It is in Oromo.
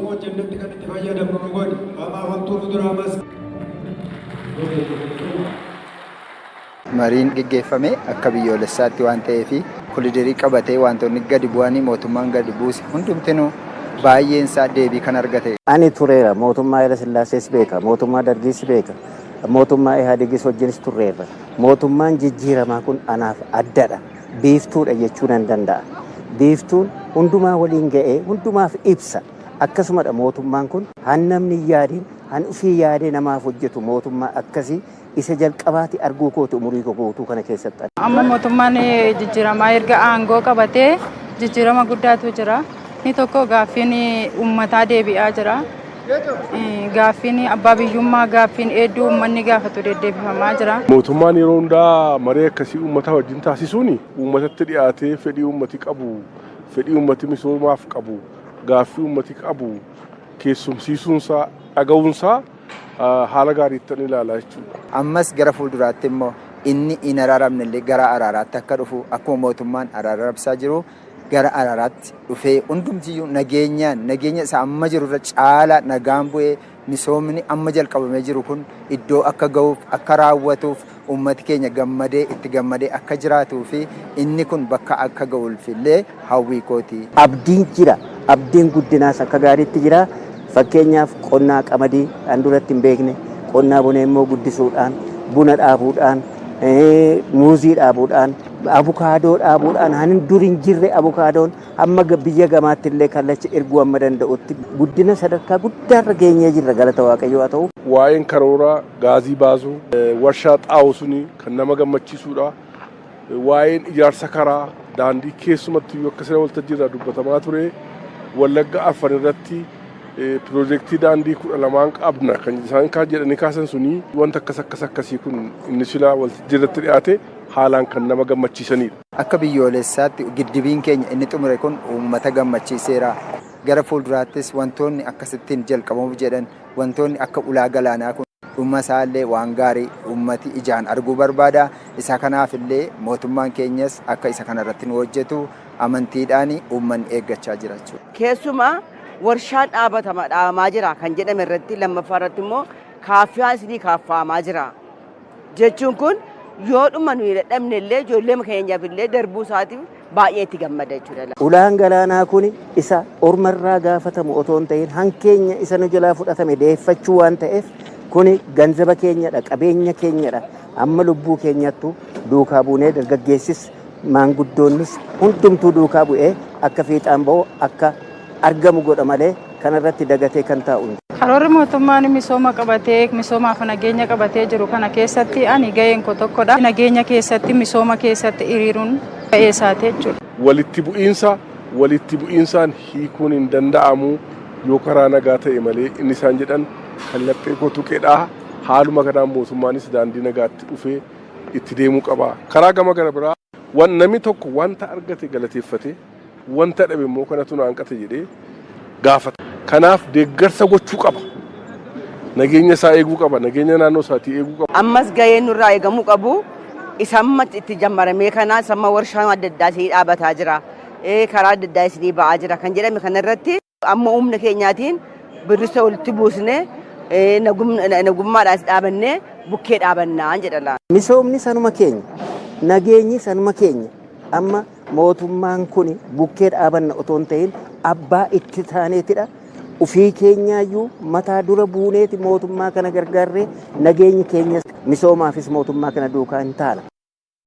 Misooma hojjennetti kan itti fayyadamnu nu godhi. Hamaaf hamtuu nu duraa masqi. Mariin geggeeffame akka biyyoolessaatti waan ta'eef koliderii qabatee wantoonni gadi bu'anii mootummaan gadi buuse hundumtinuu baay'een isaa deebii kan argate. Ani tureera. Mootummaa Haayila Sillaasees beeka. Mootummaa Dargiis beeka. Mootummaa Ihaadigis wajjinis turreerra. Mootummaan jijjiiramaa kun anaaf addadha. Biiftuudha jechuu nan danda'a. Biiftuun hundumaa waliin ga'ee hundumaaf ibsa. Akkasumadha mootummaan kun han namni hin yaadiin, han ofii yaadee namaaf hojjetu mootummaa akkasii isa jalqabaati arguu kooti umurii koo guutuu kana keessatti. Amma mootummaan jijjiiramaa erga aangoo qabatee jijjiirama guddaatu jira. Inni tokko gaaffiin uummataa deebi'aa jira. Gaaffiin abbaa biyyummaa gaaffiin hedduu uummanni gaafatu deddeebifamaa jira. Mootummaan yeroo hundaa maree akkasii uummata wajjin taasisuun uummatatti dhiyaatee fedhii uummati qabu, fedhii uummati misoomaaf qabu, gaaffii uummati qabu keessumsiisuunsaa, dhaga'uunsaa haala gaariitti ilaala jechuudha. Ammas gara fuulduraatti immoo inni hin araaramne illee gara araaraatti akka dhufu akkuma mootummaan araara rabsaa jiru gara araaraatti dhufee hundumtiyyuu nageenyaan nageenya isa amma jiru irra caalaa nagaan bu'ee misoomni amma jalqabamee jiru kun iddoo akka ga'uuf akka raawwatuuf uummati keenya gammadee itti gammadee akka jiraatuu fi inni kun bakka akka ga'uuf illee hawwii kooti. Abdiin jira. Abdiin guddinaas akka gaariitti jira. Fakkeenyaaf qonnaa qamadii an duratti hin beekne qonnaa bonee immoo guddisuudhaan buna dhaabuudhaan muuzii dhaabuudhaan abukaadoo dhaabuudhaan han dur hin jirre abukaadoon hamma biyya gamaatti illee kallacha erguu amma danda'utti guddina sadarkaa guddaarra geenyee jirra galata Waaqayyoo haa ta'u. Waa'een karoora gaazii baasuu warshaa xaa'oo suni kan nama gammachiisudha. Waa'een ijaarsa karaa daandii keessumattuu akka sira waltajjii irraa dubbatamaa ture Wallagga Arfan irratti piroojeektii daandii 12 qabna kan isaan jedhanii kaasan suni wanta akkas akkas akkasii kun inni silaa waltajjii irratti dhiyaate haalaan kan nama gammachiisanidha. Akka biyyoolessaatti giddibiin keenya inni xumure kun uummata gammachiiseera. Gara fuulduraattis wantoonni akkasittiin jalqabamuuf jedhan wantoonni akka ulaa galaanaa kun dhuma isaallee waan gaarii uummati ijaan arguu barbaada. Isa kanaaf illee mootummaan keenyas akka isa kanarratti nu hojjetu amantiidhaan uummanni eeggachaa jira jechuudha. Keessumaa warshaan dhaabatama dhaabamaa jira kan jedhame irratti lammaffaa irratti immoo kaaffiyaan isinii kaaffaamaa jira. Jechuun kun yoodhuma nuyi dadhabne illee ijoollee keenyaaf illee darbuu isaatiif baay'ee itti gammada jechuudha. Ulaan galaanaa kun isa ormarraa gaafatamu otoo hin ta'in hankeenya isa nu jalaa fudhatame deeffachuu waan ta'eef kuni ganzaba keenyadha, qabeenya keenyadha. Amma lubbuu keenyattu duukaa buunee dargaggeessis maanguddoonnis hundumtuu duukaa bu'ee akka fiixaan ba'u akka argamu godha malee kanarratti dagatee kan taa'u. Karoorri mootummaan misooma qabatee misoomaaf nageenya qabatee jiru kana keessatti ani ga'een koo tokkodha. Nageenya keessatti misooma keessatti hiriiruun ga'ee isaati jechuudha. Walitti bu'iinsa walitti bu'iinsaan hiikuun hin danda'amu yoo karaa nagaa ta'e malee inni isaan jedhan kan laphee koo tuqedha. Haaluma kanaan mootummaanis daandii nagaatti dhufee itti deemuu qaba. Karaa gama gara biraa wan namni tokko wanta argate galateeffate wanta dhabe immoo kanatu na hanqate jedhee gaafata. Kanaaf deeggarsa gochuu qaba. Nageenya isaa eeguu qaba. Nageenya naannoo isaatii eeguu qaba. Ammas gaheen nurraa eegamuu qabu isa amma itti jammaramee kana isa amma warshaan adda addaa isinii dhaabataa jira. Karaa adda addaa isinii ba'aa jira kan jedhame kanarratti amma humna keenyaatiin birrisa walitti buusnee nagummaadhaas dhaabannee bukkee dhaabannaa jedha laata. Misoomni sanuma keenya, nageenyi sanuma keenya. Amma mootummaan kun bukkee dhaabanna otoo hin ta'in abbaa itti taaneetidha. Ufii keenyaayyuu mataa dura buuneeti mootummaa kana gargaarree nageenyi keenyas misoomaafis mootummaa kana duukaa hin taana.